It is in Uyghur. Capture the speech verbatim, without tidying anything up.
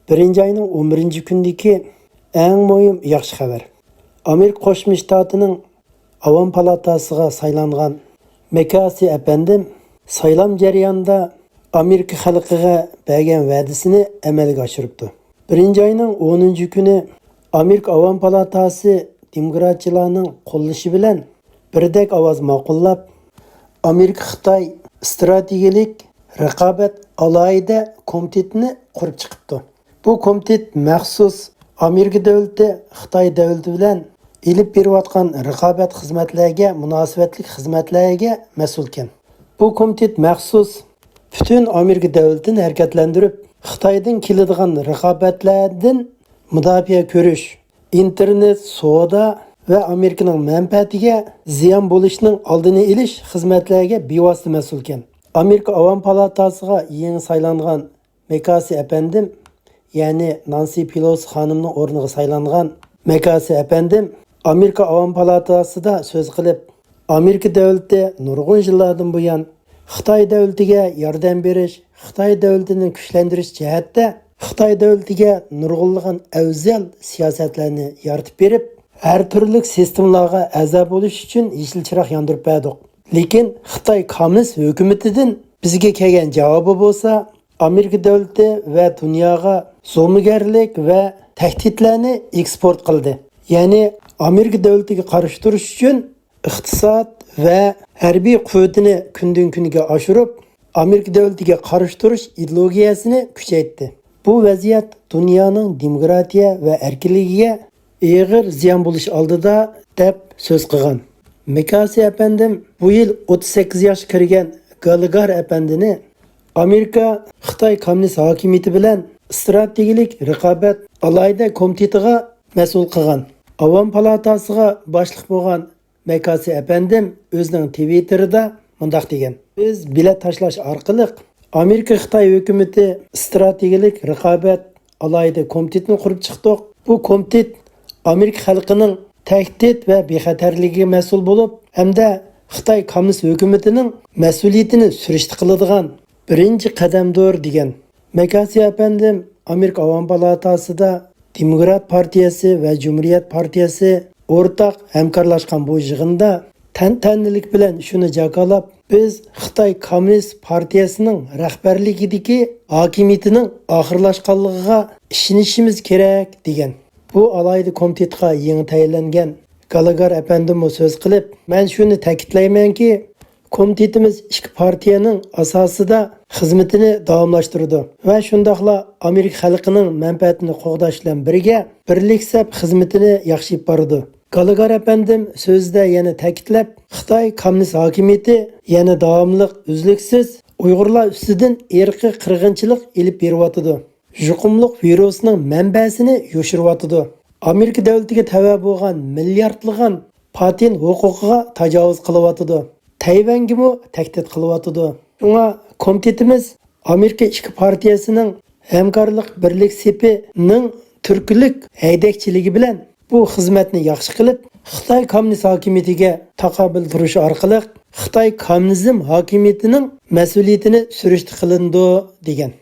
بىرىنچى ئاينىڭ ئون بىرىنچى كۈنىدىكى ئەڭ مۇھىم ياخشى خەۋەر. ئامېرىكا قوشما شتاتىنىڭ ئاۋام پالاتاسىغا سايلانغان مەكاسى ئەپەندىم سايلام جەريانىدا ئامېرىكا خەلقىگە بەرگەن ۋەدىسىنى ئەمەلگە ئاشۇرۇپتۇ. بىرىنچى ئاينىڭ ئونىنچى كۈنى ئامېرىكا ئاۋام پالاتاسى دېموكراتچىلارنىڭ قوللىشى بىلەن بىردەك ئاۋاز ماقۇللاپ، ئامېرىكا خىتاي ئىستراتېگىيەلىك رىقابەت ئالاھىدە كومىتېتىنى قۇرۇپ چىقىپتۇ. بۇ كومىتېت مەخسۇس ئامېرىكا دۆلىتى خىتاي دۆلىتى بىلەن ئېلىپ بېرىۋاتقان رىقابەت خىزمەتلەرگە مۇناسىۋەتلىك خىزمەتلەرگە مەسئۇلكەن. بۇ كومىتېت مەخسۇس پۈتۈن ئامېرىكا دۆلىتىنى ھەرىكەتلەندۈرۈپ، خىتايدىن كېلىدىغان رىقابەتلەردىن مۇداپىئە كۆرۈش، ئىنتېرنېت، سودا ۋە ئامېرىكىنىڭ مەنپەئەتىگە زىيان بولۇشنىڭ ئالدىنى ئېلىش خىزمەتلەرگە بىۋاسىتە مەسئۇلكەن. ئامېرىكا ئاۋام پالاتاسىغا يېڭى سايلانغان مەكاسى ئەپەندىم، يەنى نانسى پېلوسى خانىمنىڭ ئورنىغا سايلانغان مەكاسى ئەپەندىم ئامېرىكا ئاۋام پالاتاسىدا سۆز قىلىپ، ئامېرىكا دۆلىتى نۇرغۇن يىللاردىن بۇيان خىتاي دۆلىتىگە ياردەم بېرىش، خىتاي دۆلىتىنى كۈچلەندۈرۈش جەھەتتە خىتاي دۆلىتىگە نۇرغۇنلىغان ئەۋزەل سىياسەتلەرنى يارىتىپ بېرىپ، ھەر تۈرلۈك سىستېمىلارغا ئەزا بولۇش ئۈچۈن يېشىل چىراغ ياندۇرۇپ بەردۇق. لېكىن خىتاي كوممۇنىست ھۆكۈمىتىدىن بىزگە كەلگەن جاۋابى بولسا، ئامېرىكا دۆلىتى ۋە دۇنياغا زومىگەرلىك ۋە تەھدىتلەرنى ئېكسپورت قىلدى. يەنى ئامېرىكا دۆلىتىگە قارشى تۇرۇش ئۈچۈن ئىقتىساد ۋە ھەربىي قۇۋۋىتىنى كۈندىن-كۈنگە ئاشۇرۇپ، ئامېرىكا دۆلىتىگە قارشى تۇرۇش ئىدېئولوگىيەسىنى كۈچەيتتى. بۇ ۋەزىيەت دۇنيانىڭ دېموكراتىيە ۋە ئەركىنلىكىگە ئېغىر زىيان بولۇش ئالدىدا، دەپ سۆز قىلغان. مەكاسى ئەپەندىم بۇ يىل ئوتتۇز سەككىز ياشقا كىرگەن گاللېگار ئەپەندىنى ئامېرىكا خىتاي كوممۇنىست ھاكىمىيىتى بىلەن ئىستراتېگىيەلىك رىقابەت ئالاھىدە كومىتېتىغا مەسئۇل قىلغان. ئاۋام پالاتاسىغا باشلىق بولغان مەكاسى ئەپەندىم ئۆزىنىڭ تىۋىتتېرىدا مۇنداق دېگەن: بىز بېلەت تاشلاش ئارقىلىق ئامېرىكا خىتاي ھۆكۈمىتى ئىستراتېگىيەلىك رىقابەت ئالاھىدە كومىتېتىنى قۇرۇپ چىقتۇق. بۇ كومىتېت ئامېرىكا خەلقىنىڭ تەھدىت ۋە بىخەتەرلىكىگە مەسئۇل بولۇپ، ھەمدە خىتاي كوممۇنىست ھۆكۈمىتىنىڭ مەسئۇلىيىتىنى سۈرۈشتە قىلىدىغان بىرىنچى قەدەمدۇر، دېگەن. مەكاسى ئەپەندىم ئامېرىكا ئاۋام پالاتاسىدا دېموكرات پارتىيەسى ۋە جۇمھۇرىيەت پارتىيەسى ئورتاق ھەمكارلاشقان بۇ يىغىندا تەنتەنىلىك بىلەن شۇنى جاكارلاپ، بىز خىتاي كوممۇنىست پارتىيەسىنىڭ رەھبەرلىكىدىكى ھاكىمىيىتىنىڭ ئاخىرلاشقانلىقىغا ئىشىنىشىمىز كېرەك، دېگەن. بۇ ئالاھىدە كومىتېتقا يېڭى تەيىنلەنگەن گاللېگار ئەپەندىمۇ سۆز قىلىپ، مەن شۇنى تەكىتلەيمەنكى، كومىتېتىمىز ئىككى پارتىيەنىڭ ئاساسىدا خىزمىتىنى داۋاملاشتۇرىدۇ ۋە شۇنداقلا ئامېرىكا خەلقىنىڭ مەنپەئەتىنى قوغداش بىلەن بىرگە، بىرلىكسەپ خىزمىتىنى ياخشى ئېلىپ بارىدۇ. گاللېگار ئەپەندىم سۆزىدە يەنە تەكىتلەپ، خىتاي كوممۇنىست ھاكىمىيىتى يەنە داۋاملىق، ئۈزلۈكسىز ئۇيغۇرلار ئۈستىدىن ئىرقىي قىرغىنچىلىق ئېلىپ بېرىۋاتىدۇ. يۇقۇملۇق ۋىرۇسنىڭ مەنبەسىنى يوشۇرۇۋاتىدۇ. ئامېرىكا دۆلىتىگە تەۋە بولغان مىلياردلىغان پاتېنت ھوقۇقىغا تاجاۋۇز قىلىۋاتىدۇ. تەيۋەنگىمۇ تەھدىت قىلىۋاتىدۇ. شۇڭا كومىتېتىمىز ئامېرىكا ئىككى پارتىيەسىنىڭ ھەمكارلىق بىرلىك سېپىنىڭ تۈركلۈك ھەيدەكچىلىكى بىلەن بۇ خىزمەتنى ياخشى قىلىپ، خىتاي كوممۇنىست ھاكىمىيىتىگە تاقابىل تۇرۇش ئارقىلىق خىتاي كوممۇنىزم ھاكىمىيىتىنىڭ مەسئۇلىيىتىنى سۈرۈشتە قىلىنىدۇ، دېگەن.